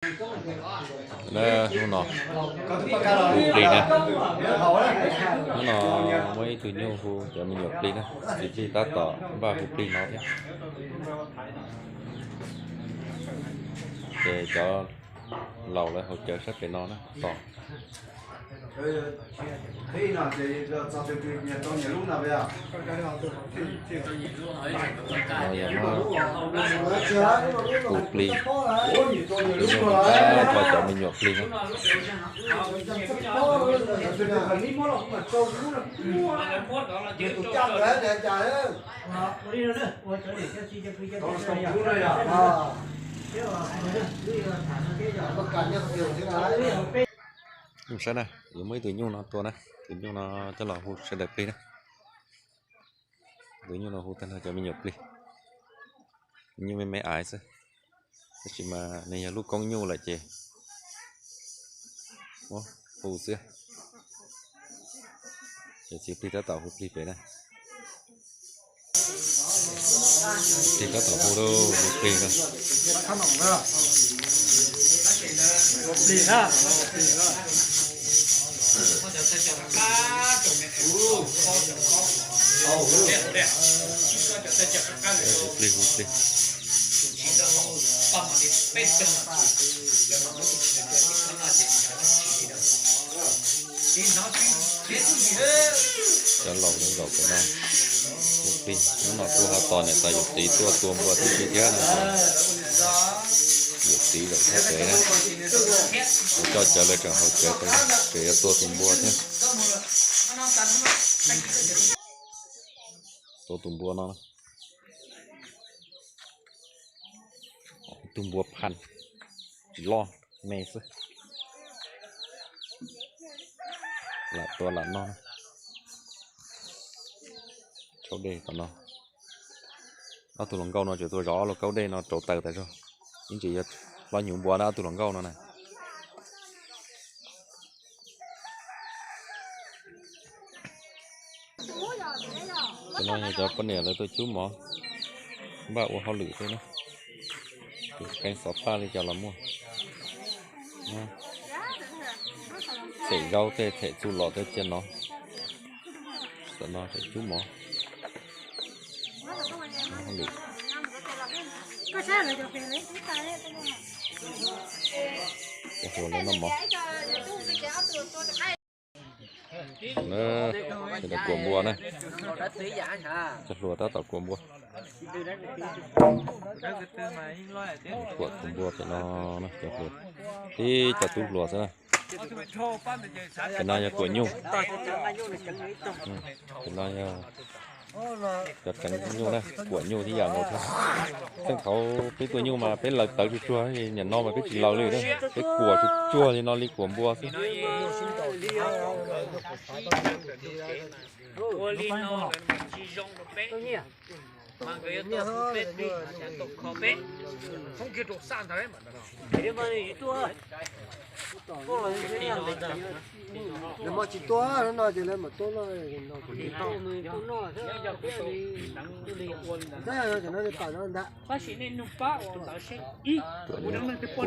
Hnub no hu plig na. Hnub no muaj ib tug nyuj hu cov me nyuam plig na, txiv plig tab tom npaj hu plig no thiab. Ces cov laus lawv haus cawv sab pem no na, tos. Hu plig, hu cov me nyuam plig na. Saib na, yuav muaj ib tug nyuj no tua na, tus nyuj no coj los hu sawv daws plig na. Tus nyuj no hu tag nrho cov me nyuam plig, nyuj me me aiv xwb, tab sis mas nws yog lub koob nyuj lawm ces muab hu xwb. Ces txiv plig tab tom hu plig pem na. Plig tab tom hu, hu plig na. Hu plig, hu plig. Cov laus zaum pem no hu plig, hnub no kuj ho tos niam tais yawm txiv tuaj tua npua tib si thiab no. Yawm txiv zaum sab pem na, kuv coj cawv lawv tseem haus cawv pem, tseem yuav tua tus npua thiab. Tua tus npua no, tus npua phaj tsis loj, me xwb. Lam tua lam noj. Tsaub dej tom no. Ob tug hluas nkauj no tseem tuaj zov ob lub kaub dej no rauv taws tas zog. Ib ntsis yog hlob hnyuv npua na ob tug hluas nkauj no na. Cov no yog cov poj niam lawv tuaj cub mov, npaj ua hauj lwm xwb na. Tus qee xov paj li cas los muaj. Them zaub tej, them txuj lom tej cia no. Tam no them cub mov. Hauj lwm. Cov hluas lawv noj mov. Kuam npua na. Cov hluas tab tom kuam npua. Kuam tus npua pem no, cov hluas, tib cov tub hluas xwb na. Pem no yog kuam nyuj. Pem no yog cov tseev nyuj na, kuam nyuj tib yam nkaus thiab. Thaum peb tua nyuj mas peb laws tawv tsuag tsuag, nim no mas peb tsis laws li, peb kuam tsuag tsuag li no li kuam npua xwb. Ua li no lawm tsis zoo rau peb, mas nkawd yuav tau hu peb plig, tau kho peb. Lawv mas tsis tuaj no ces lawv mam tuaj no. Tab yog cov no pam no ntag. Tab sis nej nug pab ua ntawd seb. Kuam nyuj, tib co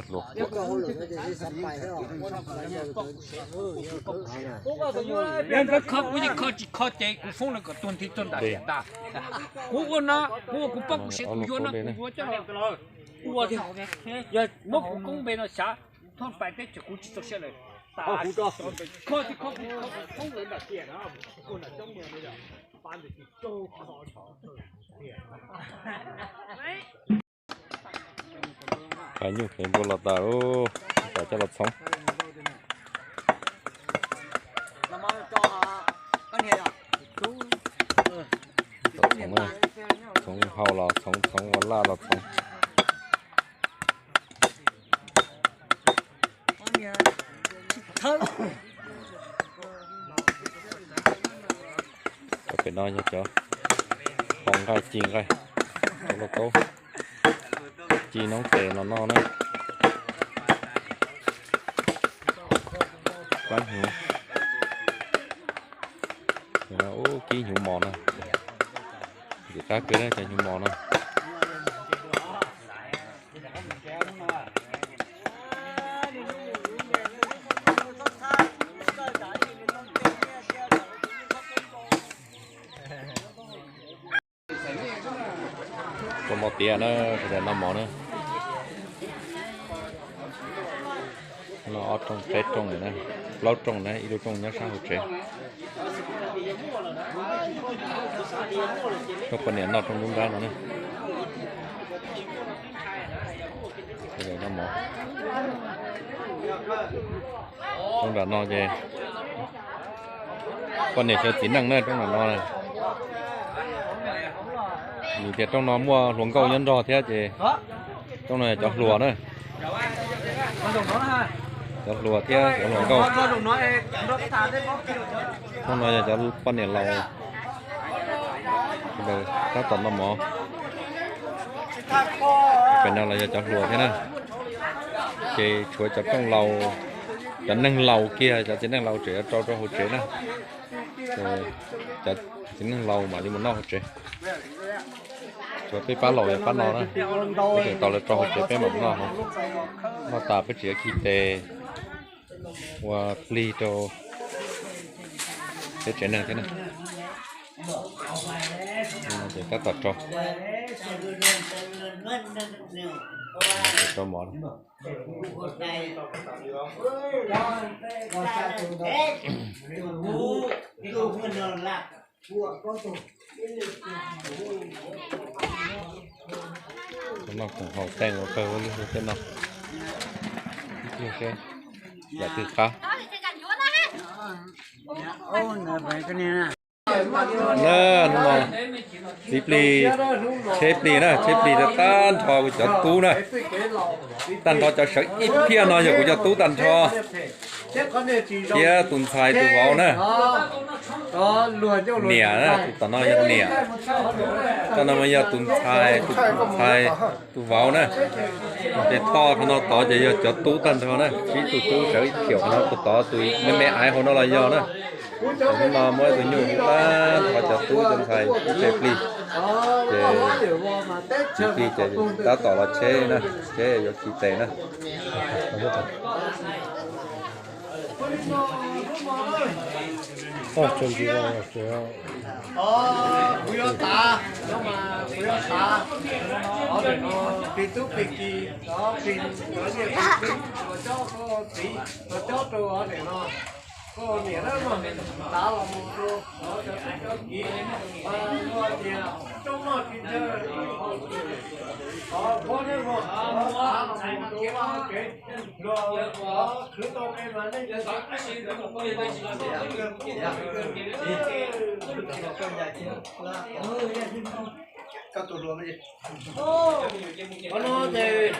hluas kuam. Yog nkawd kho kuv ces kho, tsis kho ces kuv foob lawv kom tuag nthi tuag ntam ntag. Kuv ua no, kuv ua kuv poj kuv sev kuv yuav no kuv yuav coj los ua thiab. Yog muab kuv koob npe no xyav thoob pais teb chaws kuv tsis txaus siab lawm. Kho tsis kho kuv foob lawv nram tiam no, kuv nram coob mus no yog pab ntawd tsis tsaug kho. Qhov nyuj qhwv npua los tas, tas coj los txhoov. Txhoov, txhoov hau los txhoov, txhoov ua laj los txhoov. Cov pem no yog cov hau nqaij ci nqaij, cov lauj kaub ci noob tes no noj na. Kab hnyuv, ub kib hnyuv mos no, ntxim qab kawg cov hnyuv mos no. Tiag na, sawv daws noj mov na. No ob rooj peb rooj na, plaub rooj na, ib lub rooj nyob sab hauv tsev. Rooj poj niam noj rooj nruab nrab no na. Sawv daws noj mov. Rooj nram no ces poj niam xyov txiv neej na rooj nram no. Vim tias rooj no muaj hluas nkauj nyob nrog thiab ces rooj no yog cov hluas na. Cov hluas thiab cov hluas nkauj. Rooj no yog cov poj niam laus tab tom noj mov. Pem no los yog cov hluas thiab na. Ces tshuav cov rooj laus, cov neeg laus kiag, cov txiv neej laus tseem yuav rau rau hauv tsev na. Cov txiv neej laus mam li mus noj hauv tsev. Tshuav peb pab laus yog pab no na. Peb tseem tau lawv rau hauv tsev peb mam mus noj. Noj tas peb tseem yuav khi tes ua plig rau peb tsev neeg thiab na. Ces tab tom rau, rau mov. Noj koom haus teej ua kawg ua lwg tej no. Ib pliag seb yam twg qab. Na, hnub no txiv plig, tsheb plig na, tsheb plig tag nrho kuv cov tub na, tag nrho cov sawv ib phiaj no yog kuv cov tub tag nrho, thiab tus ntxhais tus vauv na. Niam na, tus tom no yog niam, tom no mas yog tus ntxhais, tus ntxhais tus vauv na. Ces toj qhov no tod ces yog cov tub tag nrho na, tsib tug tub sawv ib phiaj qhov no, tus tod tus me me aiv hauv no los yog na. Hnub no muab ib tug nyuj hu tag nrho cov tub cov ntxhais ib tsheb plig. Ces txiv plig ces tab tom los tsheb na, tsheb yuav khi tes na. Kuv yuav tav, no mas kuv yuav tav qhov ntawm no, plig tub plig ki, qhov plig, qhov niam plig tub, los cob koj txiv, los cob rau qhov ntawm no. Koj niam na, tav los mus rau qhov cov tub cov kiv, ua tias rooj noj tsis ntshaw, qhov phob neb mog, tav los mus rau vaj tsev, los qhov khwv tau peb mas nej cov txiv plig, qhov no ces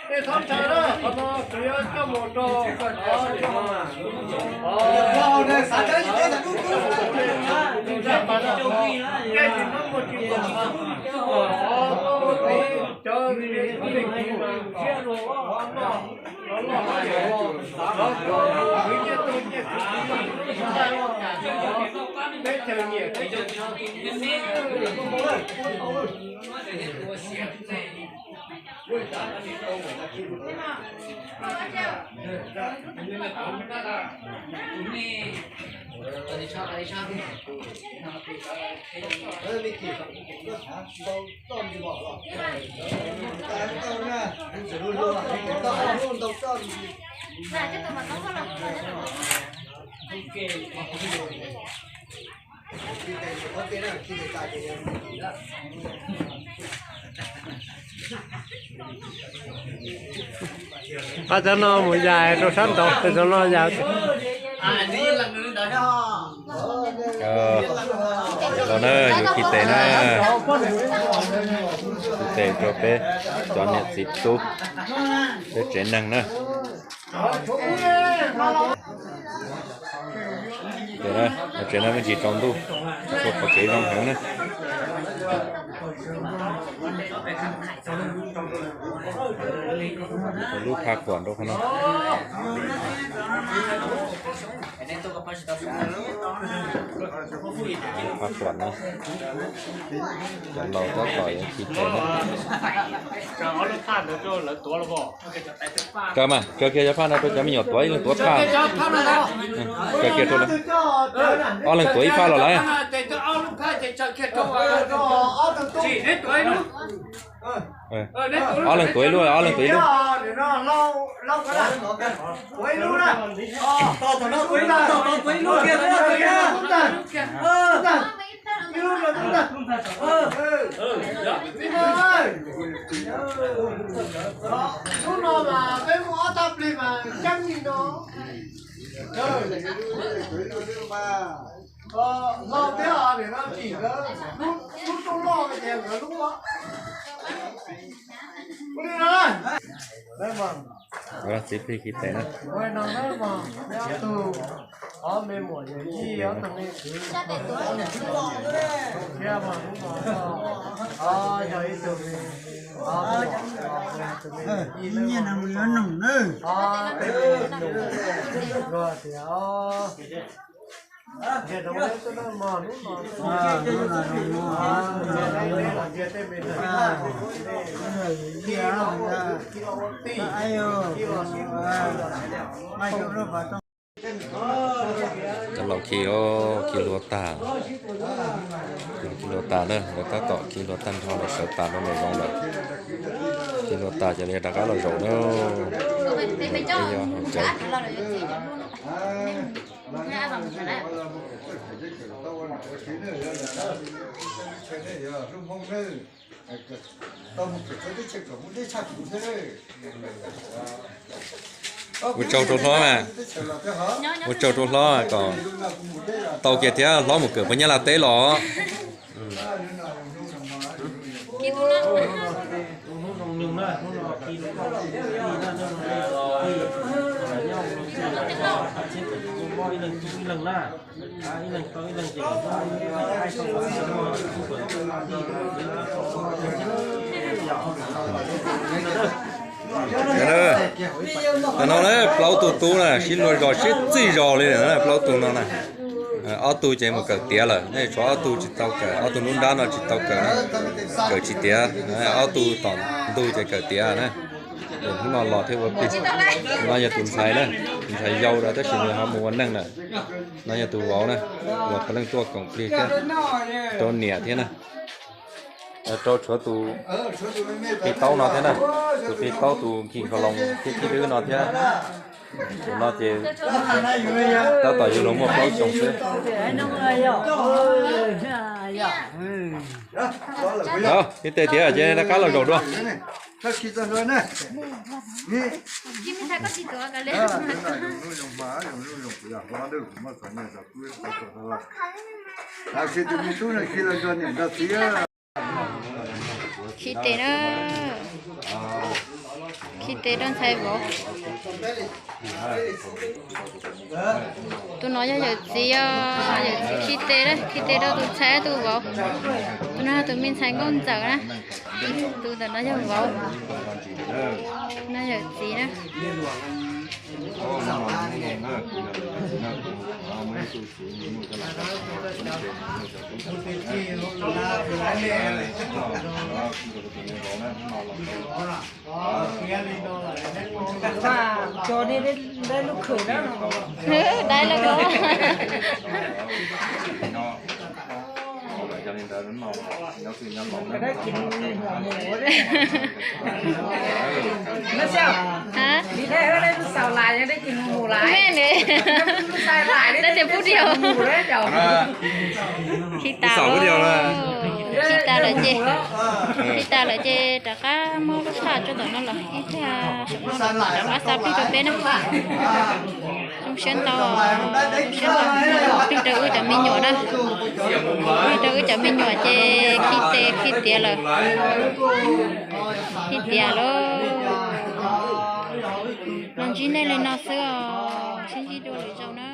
nej txhob ntshai na, qhov no kuv yuav coj mus rau, Qhov cov no mus yais rau sab nraud, cov no yais. Los na, yuav khi tes na. Khi tes rau peb cov niam txiv tub, peb tsev neeg na. Tsev no me ntsis tsaus ntuj, qhov tsev zoo heev na. Lub phaj khuam rau qhov no. Phaj khuam no, cov laus tab tom yuav khi tes na. Tsaws mas, tsaws kiag cov phaj no rau cov me nyuam tuav, ib leeg tuav phaj. Tsaws kiag rau lawv, ob leeg tuav ib phaj los lawm. Ob leeg tuav ib lub, ob leeg tuav ib lub. Hnub no mas peb muaj ob tag plig mas ceeb li no. Hlau thiab os, nim no tsim nkawd lub rooj loj ces nkawd lub. Ua li no na. Txiv plig khi tes na. Ua li no na mog, ob tug, ob me muam yawm yij, ob tug me kwv, thiab mog, hnub no yog ib tug me, ob tug me yawm yij, ob tug me yawm yij, luag tias, nrhiav zoo li tus no mog, hnub no, nrhiav tej me, khi los ua tij, khi los sib hlub, khi los sib hlub. Cov laus khi, khi hlua tag, khi hlua tag na, lawv tab tom khi hlua tag nrho lawm, sawv tas rau nraum zoov lawm. Khi hlua tas ces lawv rov qab los zaum na. Yog haus cawv. Ua tsaug rau hlob mas, ua tsaug rau hlob kom tau kiag thiab hlob mus kawm pog Nyab Laj teb los. Tam no na plaub tug tub na sib luag zos sib txij zos li na, plaub tug no na. Ob tug ces mus kawm tiav lawm, nej tshuav ob tug tsis tau kawm, ob tug nruab nrab no tsis tau kawm na, kawm tsis tiav. Ob tug tom ntug ces kawm tiav na. Hnub no los thiab ua plig. No yog tus ntxhais na, tus ntxhais yau lawm tab sis nws ho mus ua neej lawm. No yog tus vauv na, uas puav leej tuaj koom plig thiab, rau niam thiab na. Rau tshuav tus qi taub no thiab na, tus qi taub tus nkig khaus loos thiab khib dwb no thiab. Tus no ces tab tom yuav luag muaj plaub xyoos xwb. Khi tes tiav ces rov qab los zaum dua. Khi tes na, khi tes rau ntxhais vauv. Tus no yog yawm txiv, yawm txiv khi tes, khi tes rau tus ntxhais tus vauv. Tus no yog tus me ntxhais nkauj ntxawm na. Tus ntawm no yog vauv, no yawm txiv na. Dai lawm. Li ne, tab sis pub diav. Khi tas lawm, khi tas lawm ces, khi tas lawm ces rov qab muab lub thaj tso tom no los ib pliag, rov qab xa plig rau peb na. Zoo siab ntau, zoo siab ntau, plig rau wb cov me nyuam na. Plig rau wb cov me nyuam ces khi tes khi tiav lawm. Khi tiav lawm. Los ntsib nej li no xwb os, sib ntsib dua lwm zaus na.